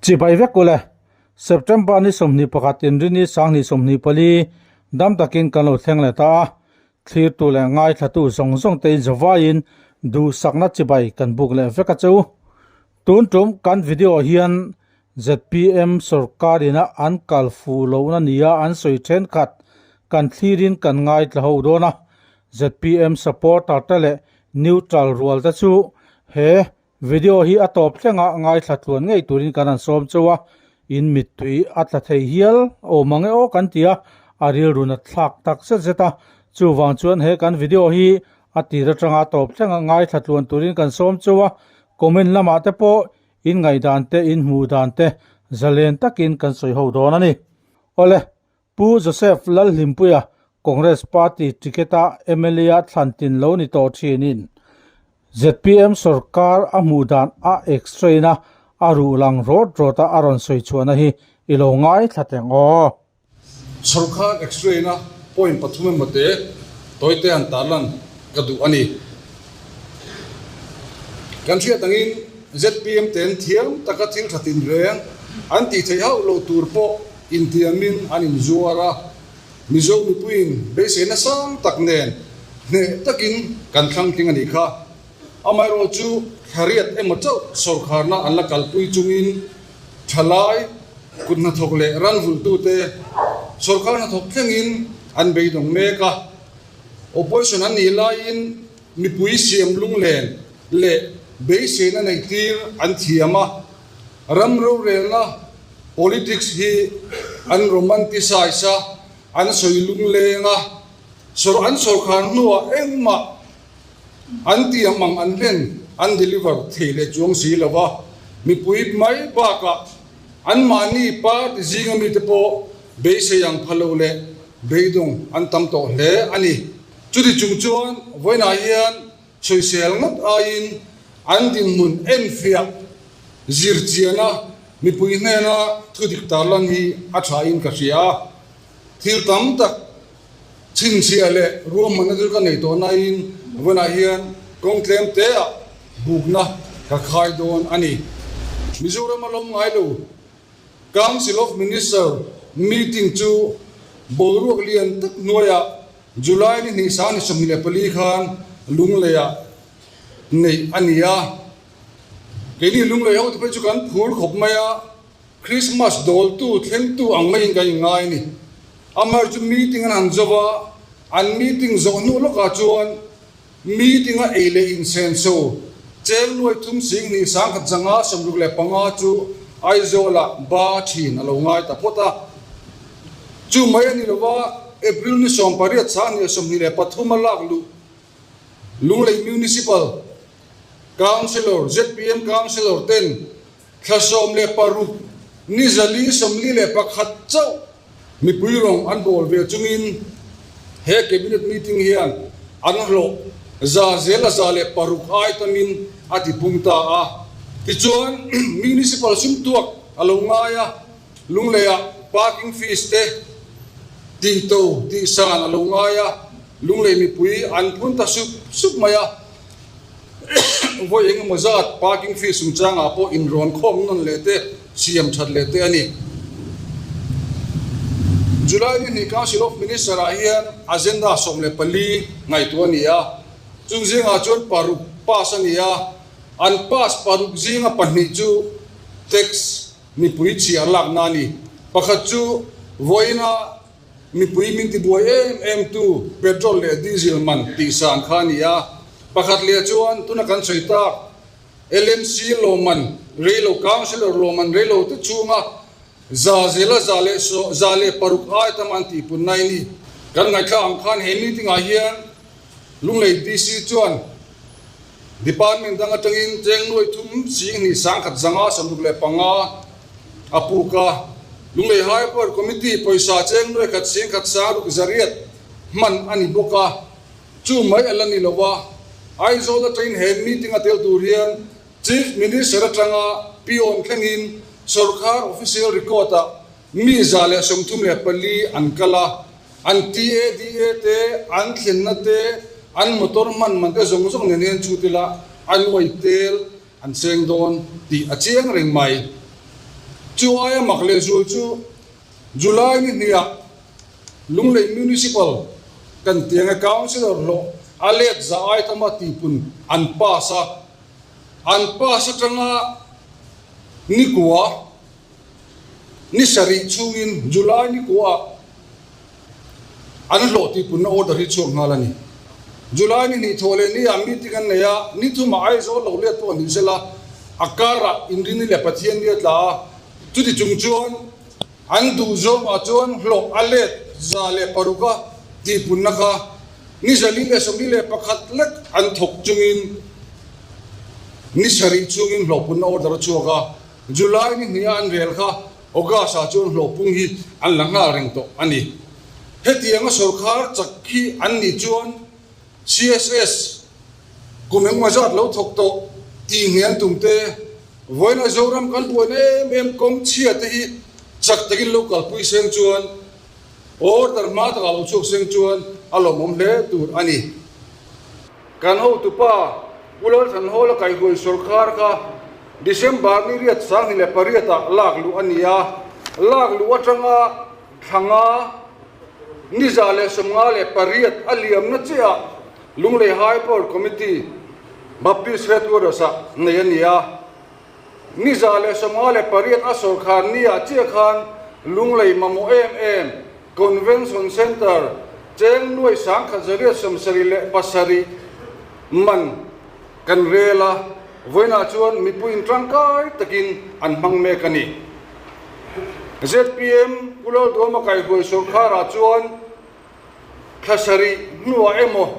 Chibai vek ule, September ni 21 Inrini 2024 dam takin kan lo thleng leh ta a, thlirtu leh ngaithlatu zawng zawng te in zawvaiin duhsakna chibai kan buk leh vek a che u. Tun tum kan video hian zpm sorkar ina an kal fuh lohna nia an sawi thenkhat kan thlirin kan ngaithla ho dawn a, zpm supporter te leh neutral rual te chu he Video hi a tawp thlengah ngaithla tluan ngei turin kan han sawm chauh a, in mittui a tla thei hial awm ang e aw kan ti a, a rilru nat thlak tak zet zet a, chuvang chuan he kan video hi a tir atanga tawp thlengah ngaithla tluan turin kan sawm chauh a, comment lamah te pawh in ngaihdan te in hmuh dan te zalen takin kan sawi ho dawn a ni. Awle, Pu Joseph Lalhlimpuia Congress Party ticket-a mla a thlan tin lo ni tawh thinin zpm sorkar a hmuh dan a x-ray na a ruh lang rawt rawt a a rawn sawi chhuahna hi i lo ngaithla teng aw. Sorkar x-ray na point pathum emaw te tawite han tarlan ka duh a ni. Kan hriat angin zpm ten thiam taka thil tha tinreng an tih theih hauh loh tur pawh Intiamin an inzuar a, Mizo mipuiin beiseina sang tak nen hneh takin kan thlang tling a nih kha. Amaherawh chu thlariat emaw chauh sawrkharna an la kalpui chungin thalai, kut hnathawk leh ranvulhtute sawrkhar hnathawk thlengin an beidawng mek a. Opposition an nih laiin mipui siam lunglen leh beiseina neihtir an thiam a, ram rorelna Politics hi an romanticize a, an sawi lungleng a, sawr an sawrkhar hnuah engmah an tiam ang an hlen an deliver thei leh chuang si lo a, mipui mai bakah anmahni party zinga mite pawh beisei ang pha lo leh beidawng an tam tawh hle a ni. Chuti chung chuan vawiinah hian Sawisel ngawt aiin an dinhmun enfiah zirchiana mipui hnena thudik tarlan hi a thain ka hria a. Thil tam tak chhinchhiah leh ruahmanna chu ka nei tawh nain vawiinah hian kawng tlem teah bukna ka khai dawn a ni. Mizoram a lawm ngai lo. Council of Minister meeting chu boruak lian tak hnuaiah July ni hnih sang ni 24 khan Lungleiah neih a ni a. Keini Lunglei ho te phei chu kan phur khawp mai a, Christmas dawltu thlengtu ang maiin kan inngai a ni. Amaherawhchu meeting an han zo a, an meeting zawh hnu lawkah chuan Meeting a ei leh insenso cheng nuai thum 20 100 65 chu Aizawl-ah ba thin a lo ngai ta phawt a. Chu mai a ni lova, April ni 18 23 a lak luh Lunglei Municipal Councillor, zpm Councillor ten thla 16 ni 4 41 chauh Mipui rawng an bawl ve chungin he Cabinet meeting hian an hlawh 6% ai tamin a ti pung ta a. Tichuan, Municipal sumtuak a lo ngai a, Lungleiah parking fees te tih to tih san a lo ngai a, Lunglei mipui an phun ta sup sup mai a. Vawi engemaw zat parking fee chungchangah pawh inrawn khawm nawn leh te, siam that leh te a ni. July ni hnih Council of Minister ah hian agenda 14 ngaihtuah a ni a, chung zingah chuan paruk pass a ni a, an pass paruk zinga pahnih chu tax mipui chhiar lakna a ni. Pakhat chu vawiina Mipui min tibuai em em tu petrol leh diesel man tih san kha a ni a, pakhat leh chuan tuna kan sawi tak LMC lawmman reilo councillor lawmman reilo te chhunga za zela za leh 106 ai tam an tihpun nai ni. Kan ngaithla ang khan he meeting ah hian Lunglei DC chuan Department dang atangin cheng nuai thum 2 1 165 a puk a. Lunglei High Power Committee pawisa cheng nuai khat 1 1 6 8 hman a ni bawk a, chu mai a la ni lo a. Aizawl atangin he meeting a tel tur hian Chief Minister atanga peon thlengin sawrkar official record-ah mi 134 an kal a. An TADA te, an thlenna te, an motor hman man te zawng zawng nen hian chhut ila an uai tel an seng dawn tih a chiang reng mai. Chu aia mak lehzual chu July ni hniah Lunglei Municipal kan ti anga Councillor hlawh a let za ai tama tihpun an pass a, an pass atanga nikua ni sarih chhungin July nikuaah an hlawh tihpunna order hi chhuak nghal a ni. July ni hnih thawh leh niah meeting an nei a, ni thumah Aizawl lo let pawh ni sela a karah Inrini leh Pathian ni a tla a, chuti chung chuan an duh zawngah chuan hlawh a let 106 a tihpunna kha ni 421 lek an thawk chungin ni sarih chhungin hlawhpunna order a chhuak a. July ni hniha an rel kha August ah chuan hlawhpung hi an la nghal reng tawh a ni. Hetianga sawrkhar chak hi an nih chuan CSS kum engmaw zat lo thawk tawh tih hnian tum te, vawiina Zoram kan buaina em em kawng chhia te hi chak takin lo kalpui seng chuan order hma takah lo chhuak seng chuan a lawmawm hle tur a ni. Kan hotupa Pu Lalthanhawla kaihhuai sawrkhar kha December ni riat 2008 ah lak luh a ni a, lak luh atanga thla nga ni 158 a liamna chiah Lunglei High Power Committee Baptist Headquarters ah nei a ni a. Ni 158 a sawrkhar ni ah chiah khan Lunglei mamawh em em Convention Centre cheng nuai 1877 man kan rel a, vawiinah chuan mipuiin tangkai takin an hmang mek a ni. Zpm Pu Lalduama kaihruai sawrkharah chuan thla sarih hnuah emaw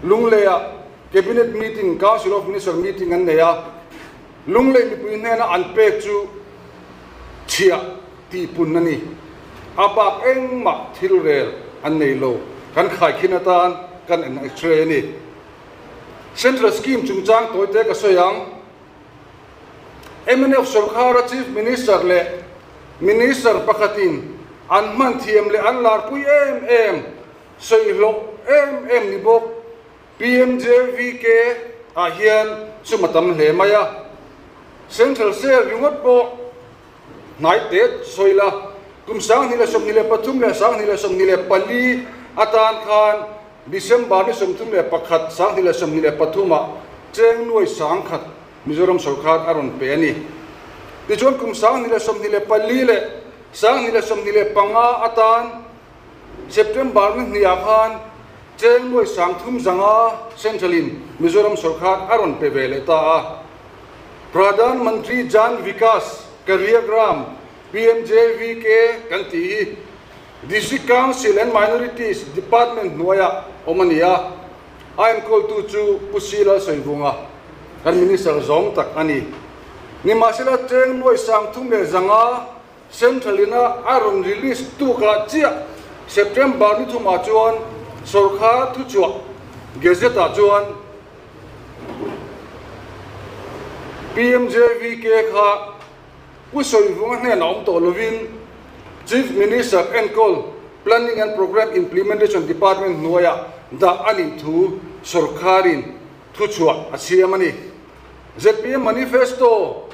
Lungleiah Cabinet meeting, Council of Minister meeting an nei a, Lunglei mipui hnena an pek chu chhiah tihpun a ni. A bak engmah thil rel an nei lo, kan khaikhin atan kan en x-ray a ni. Central Scheme chungchang tawite ka sawi ang. Mnf sawrkhara Chief Minister leh Minister pakhatin an hman thiam leh an larpui em em, sawi hlawh em em ni bawk. PMJVK ah hian sum a tam hle mai a, Central Cell ringawt pawh hnai te sawi la, kum 2023 leh 2024 atan khan December ni 31, 2023 ah cheng nuai 10,000 Mizoram sawrkar a rawn pe a ni. Tichuan kum 2024 leh 2025 atan September ni hniah khan cheng nuai 30 zanga Central in Mizoram sawrkar a rawn pe ve leh ta a. Pradhan Mantri Jan Vikas Karyagram, PMJVK, kan tih hi District Council and Minorities Department hnuaiah awm a ni a, a enkawltu chu Pu Si Lalsawivunga, kan Minister zawng tak a ni. Nimahsela cheng nuai 30 leh 500 Central ina a rawn release tukah chiah September ni thumah chuan sawrkhar thuchhuah Gazette ah chuan PMJVK kha Pu Sawivunga hnenah awm tawh lovin Chief Minister enkawl Planning and Programme Implementation Department hnuaiah dah a nih thu sawrkharin thuchhuah a siam a ni. Zpm Manifesto,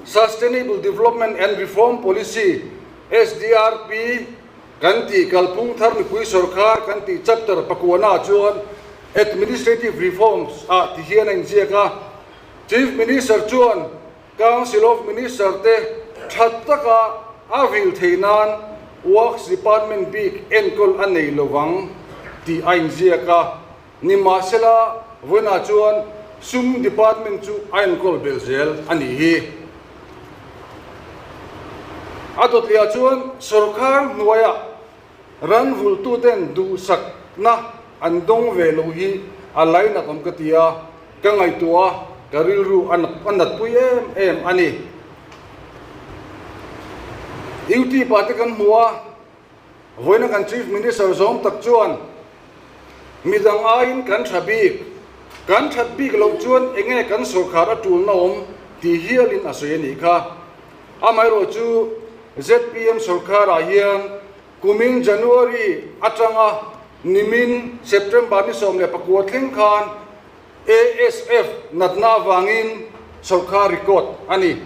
Sustainable Development and Reform Policy, SDRP, kan tih kalphung thar mipui sawrkhar kan tih chapter pakuana chuan Administrative Reforms ah ti hian a inziak a. Chief Minister chuan Council of Minister te tha taka a vil theih nan Works Department bik enkawl a nei lovang tih a inziak a. Nimahsela, vawiinah chuan sum department chu a enkawl belh zel a nih hi. A dawtliah chuan sawrkhar hnuaiah ran vulhtuten duhsakna an dawng ve loh hi a lainat awm ka ti a, ka ngaihtuah a, ka rilru a natpui em em a ni. Youtube ah te kan hmu a. Vawiina kan Chief Minister zawng tak chuan midang aiin kan tha bik, kan that bik loh chuan enge kan sawrkhar a tulna awm tih hialin a sawi a nih kha. Amaherawh chu zpm sawrkharah hian kumin January atanga nimin September ni 19 thleng khan ASF natna avangin sawrkhar record a ni.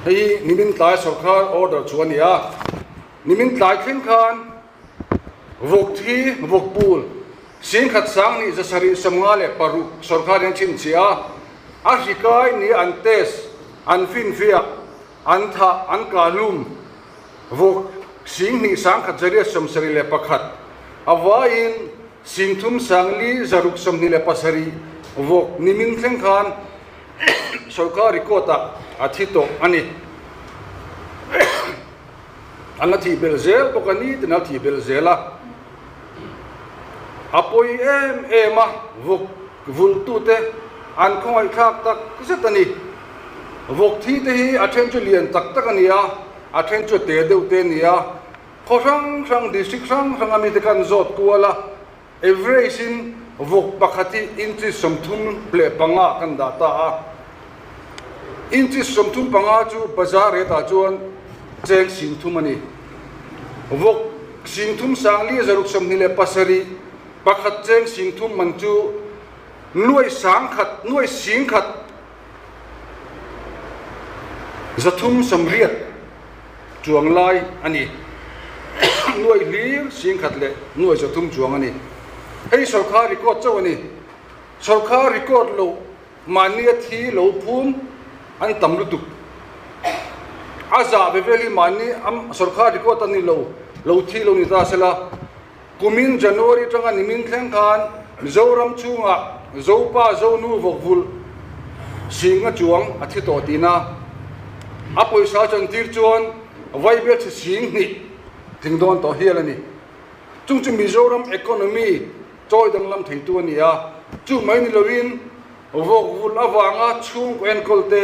Hei hi nimin tlai sorkar order chu a ni a. Nimin tlai thleng khan vawk thi, vawk pul, 10,000 2756 sorkarin a chhinchhiah a. A hri kai nia an test, an finfiah, an thah, an kahlum vawk 21,171 a vaiin 34,627 vawk nimin thleng khan sorkar record ah a thi tawh a ni. An la thih belh zel bawk a, nitin a thih belh zel a. A pawi em em a, vawk vulhtute an khawngaihthlak tak zet a ni. Vawk thi te hi a then chu lian tak tak a ni a, a then chu a te deuh te a ni a. Khaw hrang hrang, district hrang hrang a mite kha an zawt kual a. Average in vawk pakhat hi inches 35 kan dah ta a. Inches 35 chu bazar rate ah chuan cheng 30,000 a ni. Vawk 33,627 pakhat cheng 30,000 man chu nuai 10,000, nuai 1,380 chuang lai a ni. Nuai hlir 10,000 leh nuai 300 chuang a ni. Hei sorkar record chauh a ni. Sorkar record loh mahnia thi lo phum an tam lutuk. A zah ve vel hi mahni sorkar record a ni lo, lo thi lo ni ta sela. Kumin January atanga nimin thleng khan Mizoram chhungah Zopa Zonu vawkvulh singa chuang a thi tawh tihna a pawisa chantir chuan Vaibel chhe 2000 tling dawn tawh hial a ni. Chung chu Mizoram economy chawi danglam theitu a ni a, chu mai ni loin Vawkvulh avanga chhungkaw enkawl te,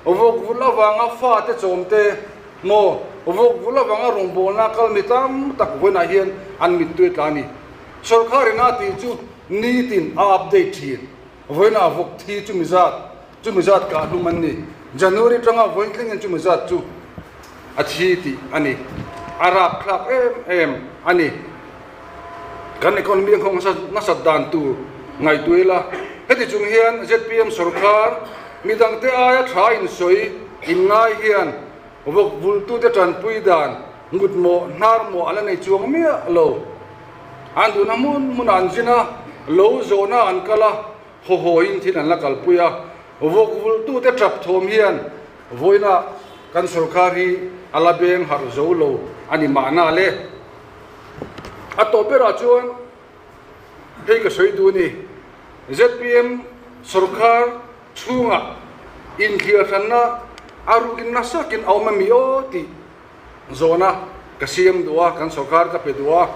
vawkvulh avanga fate chawm te maw, vawkvulh avanga rawngbawlna kal mi tam tak vawiinah hian an mittui tla a ni. Sorkar in a tih chu nitin a update thin. Vawiinah vawk thi chumi zat, chumi zat kah hlum an ni. January atanga vawiin thlengin chumi zat chu a thi tih a ni. A rapthlak em em a ni. Kan economy a nghawng nasat dan tur ngaihtuah ila, heti chung hian zpm sorkar midangte aia tha insawi inngai hian vawk vultute tanpui dan ngutmawh hnarmawh an la nei chuang miah lo. An duhna hmun hmunah an zin a, lo zawhna an kal a, hawhawiin thil an la kalpui a, vawk vultute tap thawm hian vawiinah kan sorkar hi a la beng harh zo lo a ni mahna le. A tawp berah chuan hei ka sawi duh a ni, zpm sorkar chhungah inthliar hranna a rukin nasa takin a awm a mi aw tih zawhna ka siam duh a, kan sorkar ka pe duh a.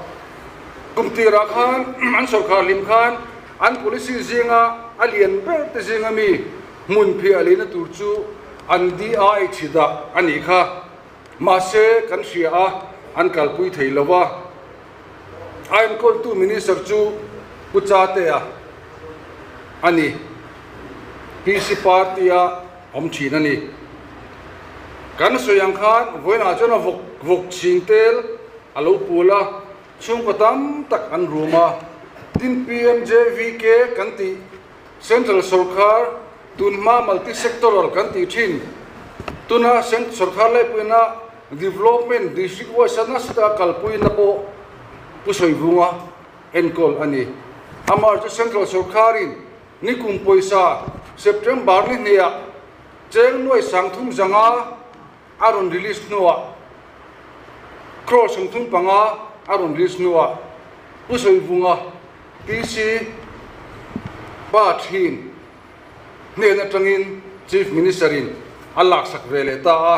Kum tirah khan an sorkar hlim khan an policy zinga a lian ber te zinga mi hmun phiah leina tur chu an DIH dah a nih kha. Mahse, kan hria a, an kalpui thei lo a. A enkawltu Minister chu Pu Chatea a ni. PC Party-a awm thin a ni. Kan sawi ang khan vawiinah chuan a vawk vawk chhing tel a lo pul a, chhungkaw tam tak an rum a. Tin, PMJVK kan tih Central sorkar tunhma multi sectoral kan tih thin. Tuna Central sorkar laipuina development district wise a nasa taka kalpuina pawh Pu Sawivunga enkawl a ni. Amah chu Central sorkarin nikum pawisa September ni hniah cheng nuai 3500 a rawn release hnuah crore 35 a rawn release hnuah Pu Sawivunga PC pa thin hnen atangin Chief Minister in a laksak ve leh ta a.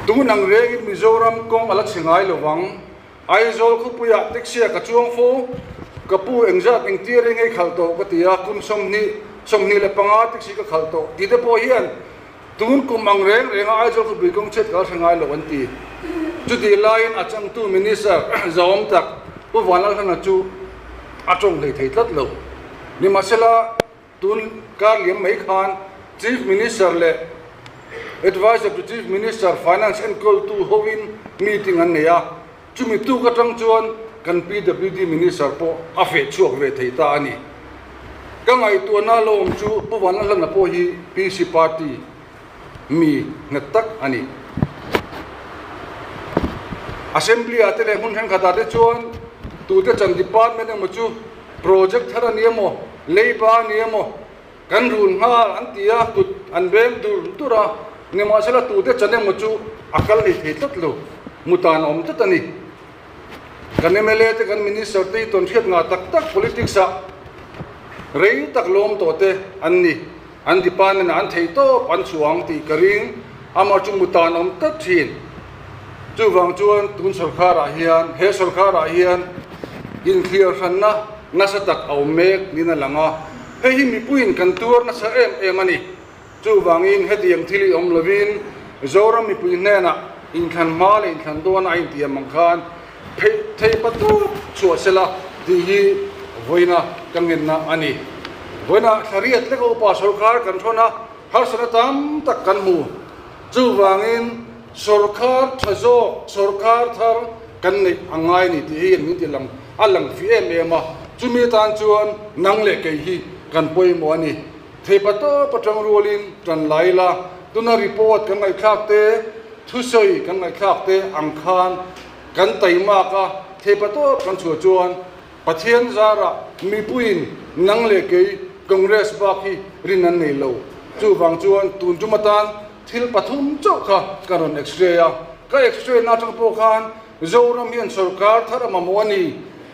Tun ang rengin Mizoram kawng a la chhe ngai lovang. Aizawl khawpuiah taxi ah ka chuang fo, ka pu engzat engtir hi ngei khalh tawh ka ti a, kum 20, 25 taxi ka khalh tawh tih te pawh hian tun kum ang reng renga Aizawl khawpui kawng chhiat ka la hre ngai lo an ti. Chutih laiin a changtu Minister zahawm tak Pu Vanlalhlana chu a tawng hlei thei tlat lo. Nimahsela Tun kar liam mai khan Chief Minister leh Adviser to Chief Minister Finance enkawltu hoin meeting an nei a, chumi tuk atang chuan kan PWD Minister pawh a feh chhuak ve thei ta a ni. Ka ngaihtuahna lo awm chu Pu Vanlalhlana pawh hi PC party mi nghet tak a ni. Assembly ah te leh hmun thenkhat ah te chuan tute chan department emaw chu project thar a ni emaw, leiba a ni emaw kan rul nghal an ti a, kut an beng dur dur a, nimahsela tute chan emaw chu a kal hlei thei tlat lo, mutan a awm tlat a ni. Kan mla te kan minister te hi tawn hriat ngah tak tak politics ah rei tak lawm tawh te an ni. An department ah an theih tawp an chhuang tih ka ring, amah chu mutan awm tlat thin. Chuvang chuan tun sorkar ah hian he sorkar ah hian inthliar hranna nasa tak a awm mek niin a lang a, hei hi mipuiin kan tuar nasa em em a ni. Chuvangin hetiang thil hi awm lovin Zoram mipui hnenah inthlan hma leh inthlan dawn a intiam ang khan theih theih patuk chhuah sela tih hi vawiina ka ngenna a ni. Vawiina thlariat leka upa sawrkar kan thawn a, harsatna tam tak kan hmu. Chuvangin sawrkar tha zawk, sawrkar thar kan neih a ngai a ni tih hi min ti lang a lang fih em em a. Chumi atan chuan nang leh kei hi kan pawimawh a ni. Theipa tawp atang rualin tan lai ila, tuna report kan ngaihthlak te, thusawi kan ngaihthlak te ang khan kan taimak a, theipa tawp kan chhuah chuan Pathian zarah mipuiin nang leh kei Congress bak hi rin an nei lo. Chuvang chuan tun tum atan thil pathum chauh kha ka rawn x-ray a, ka x-ray na atang pawh khan Zoram hian sawrkar thar a mamawh a ni,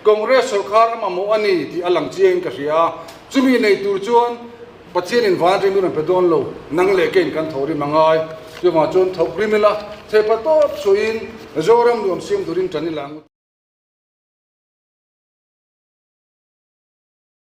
Congress sawrkar a mamawh a ni tih a lang chiangin ka hria a. Chumi nei tur chuan Pathianin van rim in rawn pe dawn lo, nang leh keiin kan tho rim a ngai. Chuvangah chuan thawk rim ila, theipa tawp suahin Zoram nuam siam turin tan ila ang.